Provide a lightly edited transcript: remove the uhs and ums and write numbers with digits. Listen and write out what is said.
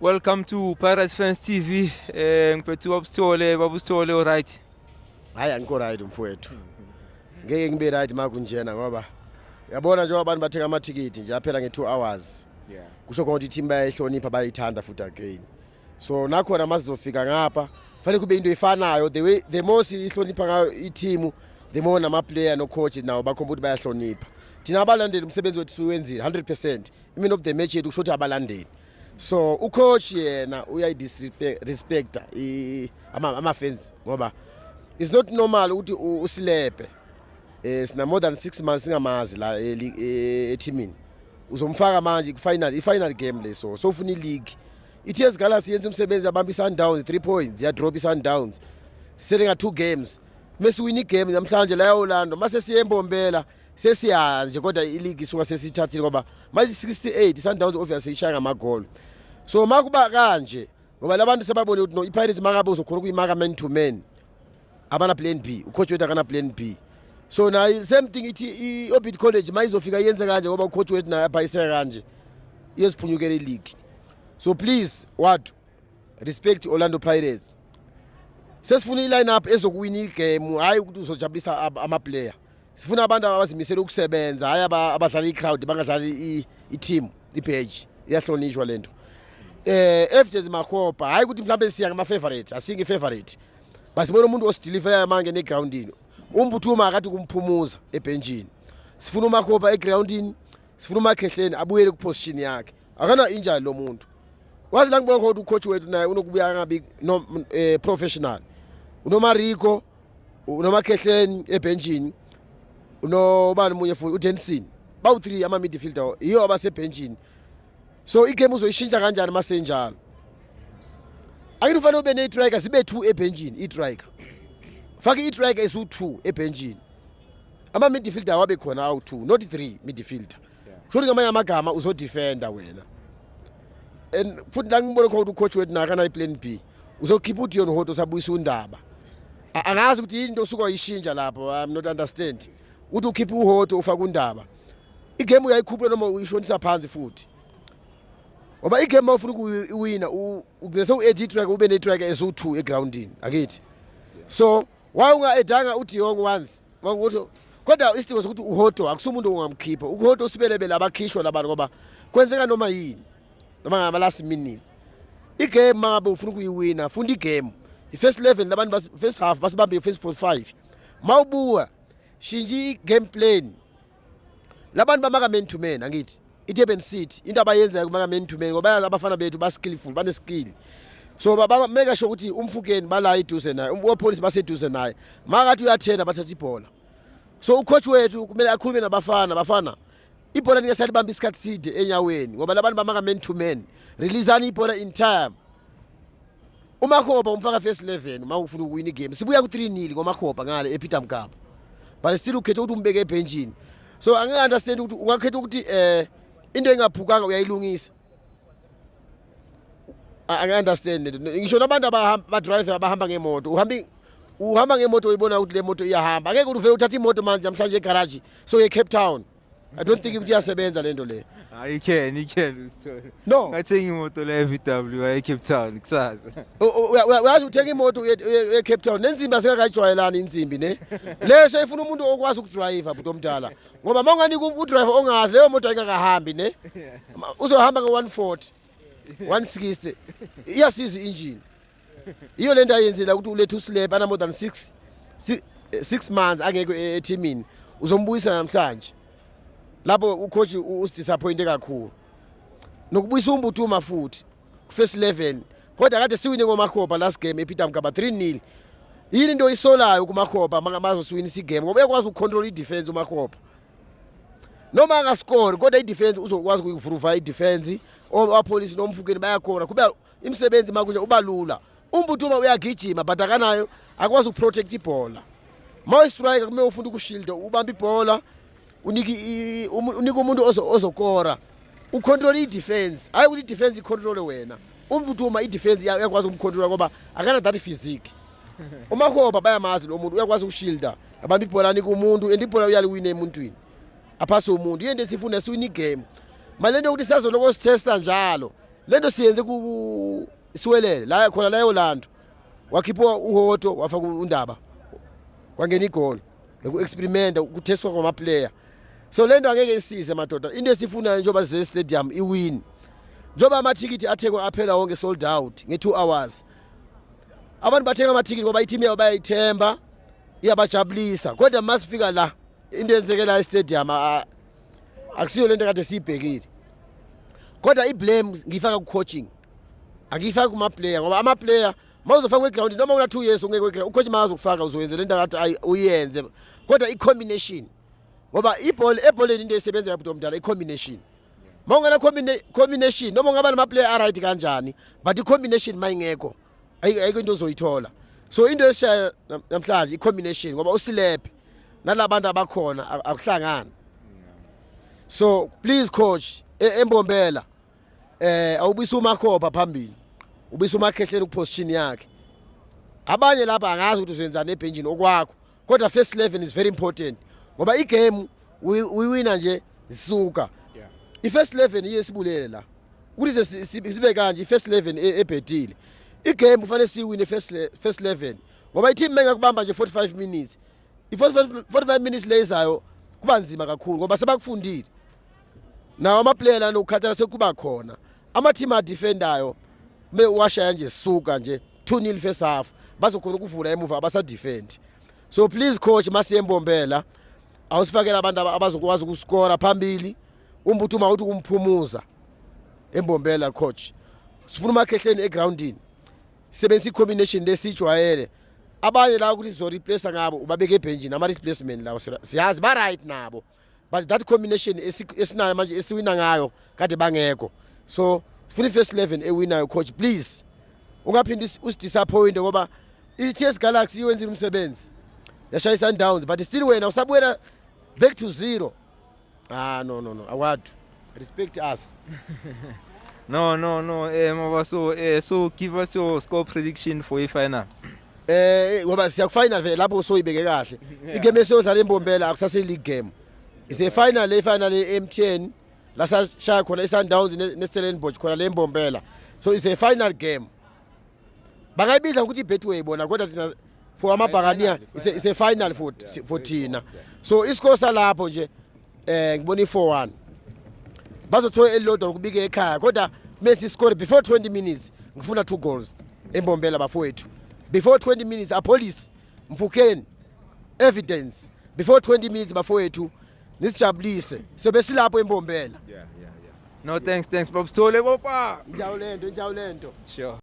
Welcome to Pirates Fans TV. Ngiphethe ubaba Sithole, baba Sithole, all right? Hayi, angikho right, mfowethu. Ngeke ngibe right makunjena ngoba uyabona njengoba abantu bathenga amathikithi nje aphela nge-2 hours. Kusho khona ukuthi i-team bayayihlonipha, bayayithanda futhi again. So nakhona masizofika ngapha fanele kube into efanayo. The way the more sihlonipha ngayo i-team, the more nama-player no-coach nawo bakhomba ukuthi bayahlonipha. Thina abalandeli umsebenzi wethu siwenzile 100%. I-man of the match yethu kusho ukuthi abalandeli. So ucoach yena uyayidisrespecta ama-fans ngoba it's not normal ukuthi uSelepe, sina more than 6 months singamazi la ethimini, uzomfaka manje ku-final, i-final game le. So ufuna i-league. I-TS Galaxy yenza umsebenzi, abamba i-Sundowns 3 points, yadrop i-Sundowns, sele nga 2 games. Mesiwina igame namhlanje la Orlando, mase siye eMbombela sesiya nje, kodwa i-league isuka sesithathile ngoba manje 68, i-Sundowns obviously ishaya ngamagoli. So makuba kanje ngoba labantu sebabone ukuthi no, i-Pirates mangabe uzokhona ukuyimaka man to man, abana plan B, ucoach wethu akana plan B. So nayo same thing ithi i-Orbit College mayizofika yenze kanje ngoba ucoach wethu naye abhayiseka kanje, iyosiphunyukela i-league. So please, what respect Orlando Pirates. Sesifuna i-line up ezokuwina igame, hayi ukuthi uzojabulisa ama-player. Sifuna abantu abazimisele ukusebenza, hayi abadlala i-crowd, bangadlali i-team. I-badge iyahlonishwa lento. FJ Makgopa, hayi ukuthi mhlawumbe siya ngama favorite, asingi favorite, basibona umuntu osideliverayo manje negroundini. UMbuthuma akathi kumphumuza ebenchini. Sifuna uMakgopa egroundini, sifuna uMakhehleni abuyele kuposition yakhe, akana injury lo muntu. Wazi la ngibona khona ukuthi ucoach wethu naye unokubuya ngabi no professional. UnoMariko, unoMakhehleni ebenchini, unobani munye futhi, uDenson, bawu-3 ama midfielder yiyo abasebhenchini. So igame uzoyishintsha kanjani masenjalo? Angithi ufanele ube ne-striker zibe 2 ebhenchini, i-striker, fake i-striker esu-2 ebhenchini, ama-midfielder awabe khona awu-2, not 3 midfielder. Kusho ukuthi ngamanye amagama uzodefenda wena. And futhi la ngibone khona ukuthi ucoach wethu nakana i-plan B, uzokhipha uDeon Hotto, usabuyisa undaba. Angazi ukuthi yini into osuka uyishintsha lapho. I'm not understand ukuthi ukhiphe uHotto ufake undaba, igame uyayikhuphula noma uyishonisa phansi futhi, ngoba igame mawufuna ukuyiwina ugcine u-add i-striker, ube ne-striker eziwu-2 egroundini, akithi? So why unga-addanga uDeon once? Ngokuthi kodwa isidingo sokuthi uHotto akusumuntu ongamkhipha uHotto, usibelebele abakhishwa labantu ngoba kwenzeka noma yini, noma ngama last minute. Igame mangabe ufuna ukuyiwina, funda igame. I-first 11 labantu first half basibambe, first 45 mawubuka, shintsha i-game plan. Labantu bamaka man to man, angithi i-Durban City into abayenzayo kumaka man to man, ngoba bayazi abafana bethu ba-skillful, bane-skill. So make sure ukuthi uMofokeng bala eduze naye, opolice baseduze naye, makathi uyathena bathatha ibhola. So ucoach wethu kumele akhulume nabafana: "Bafana, ibhola ningasalibamba isikhathi side enyaweni ngoba labantu bamaka man to man. Releasani ibhola in time." UMakgopa umfaka first 11 uma ufuna ukuwina igame. Sibuya ku-3-0 ngoMakgopa ngale ePeter Mokaba, but still ukhetha ukuthi umbeke ebhenchini. So angeke understand ukuthi ungakhetha ukuthi into engaphukanga uyayilungisa. Angi understand. Ngisho nabantu abahamba badrive, abahamba ngemoto, uhamba ngemoto uyibona ukuthi le moto iyahamba. Angeke ukuthi uvele uthathe imoto manje namhlanje egarage so ye Cape Town. I don't think ukuthi iyasebenza lento le. Hayi, ican usithole. No. Ngathenga imoto la e-VW aye Cape Town kusasa. Uyazi uthenga imoto uye Cape Town nenzimbi asingakayijwayelani insimbi ne leso ifuna umuntu okwazi ukudrive, bhuti omdala, ngoba uma unganika udriver ongazi leyo moto ayingakahambi ne uzohamba nge-140, 160, iyasiza i-engine. Iyo lento ayenzile ukuthi ulethe uSelepe ana more than 6 months angekho ethimini, uzombuyisa namhlanje. Lapho ucoach usidisappointe kakhulu nokubuyisa uMbuthuma futhi first 11, kodwa kade siwine ngoMakgopa last game ePeter Mokaba 3-0. Yini into oyisolayo kuMakgopa mazosiwinisa igame? Ngoba uyakwazi ukucontrol i-defense uMakgopa, noma angascore, kodwa i-defense uzokwazi ukuyivuruva i-defense. Abapolisi noMofokeng bayakhona kuba imisebenzi makunje uba lula. UMbuthuma uyagijima but akanayo, akwazi ukuprotect ibhola. Ma uyi-striker kumele ufunde ukushield, ubambe ibhola, unike unike umuntu ozokora, ucontrol i-defense, hayi ukuthi i-defense icontrole wena. UMbuthuma i-defense uyakwazi ukumcontrola ngoba akana that physique. UMakgopa bayamazi lo muntu, uyakwazi ukushielda, abambe ibhola, anike umuntu, and ibhola uyaliwina emuntwini, aphase umuntu. Iyo nto esifuna, siwina igame. Male nto yokuthi sazoloko sithesta njalo. Lento siyenze ku siwelele la khona la eOrlando, wakhipha uHotto, wafaka uNdaba, kwangena igoli ngoku-experimenta, ukuthestwa kwama-player. So lento angeke isize, madoda. Into esifunayo njengoba size stadium, iwin. Njengoba amathikithi athengwa aphela wonke, sold out nge-2 hours. Abantu bathenga amathikithi ngoba i-team yabo bayayithemba, iyabajabulisa, kodwa masifika la, into eyenzeke la e-stadium akusiyo lento kade siyibhekile. Kodwa i-blame ngiyifaka ku-coaching, angiyifaki kuma-player, ngoba ama-player mawuzofaka kwe-ground noma una 2 years ungeke kwe-ground, ucoach makazokufaka uzoyenza lento akathi uyenze. Kodwa i-combination, ngoba ibhola, ebholeni into esebenza yabhuti omdala i-combination. Ma ungena combination, noma ungaba nama-player a-right kanjani, but i-combination ma ingekho, ayikho into ozoyithola. So into esishaya namhlanje i-combination, ngoba usilephe nalabantu abakhona akuhlangani. So please coach, eMbombela awubisa uMakhoba phambili, ubisa uMakhehleni kuposition yakhe. Abanye lapha angazi ukuthi uzenzani ebhenjini, okwakho, kodwa first 11 is very important, ngoba igame uyiwina nje zisuka. I-first 11 iye sibulele la ukuthi sibe kanje. I-first 11 ebhedile igame, kufanele siyiwine first 11, ngoba i-team mengakubamba nje 45 minutes, i-45 45 minutes leyizayo kuba nzima kakhulu, ngoba sebakufundile nawo ama-player lana. Ukukhathala sekuba khona ama-team adefendayo, me washaya nje suka nje 2-0 first half, bazokhona ukuvula emuva, abasadefend. So please coach, masiye eMbombela, awusifakele abantu abazokwazi ukuskora phambili. UMbuthuma uthi kumphumuza eMbombela. Coach, sifuna uMakhehleni egroundini, sebenzisa i-combination lesijwayele. Abanye la ukuthi sizoreplace ngabo, ubabeke ebhenjini, ama-replacement lawo siyazi ba-right nabo, but that combination esinayo manje esiwina ngayo kade bangekho. So sifuna i-first 11 ewinayo. Coach, please, ungaphindi usidisappoint, ngoba i-TS Galaxy iwenzile umsebenzi, yashaya i-Sundowns, but still wena usabuyela back to zero. Ah, no, no, no, awadu respect us. No, Mabaso, so give us your score prediction for i-final. Ngoba siya ku-final vele lapho, soyibeke kahle igame esiyodlala eMbombela, akusase league game, is a final, le final e-MTN la sashaya khona i-Sundowns ne-Stellenbosch khona le Mbombela. So it's a final game, bangayibiza ukuthi i-Betway bona, kodwa thina for amabhakaniya it's a final for thina. So iscore salapho nje, ngibona i-4-1, bazothola elilodwa lokubika ekhaya, kodwa mesi score before 20 minutes. Ngifuna two goals eMbombela, bafowethu, before 20 minutes. Appollis, Mofokeng, evidence before 20 minutes, bafowethu, nisijabulise, sobe silapho eMbombela. Yeah. No, thanks, thanks, Bob Sithole, Bopa. Injawo lento, injawo lento. Sure.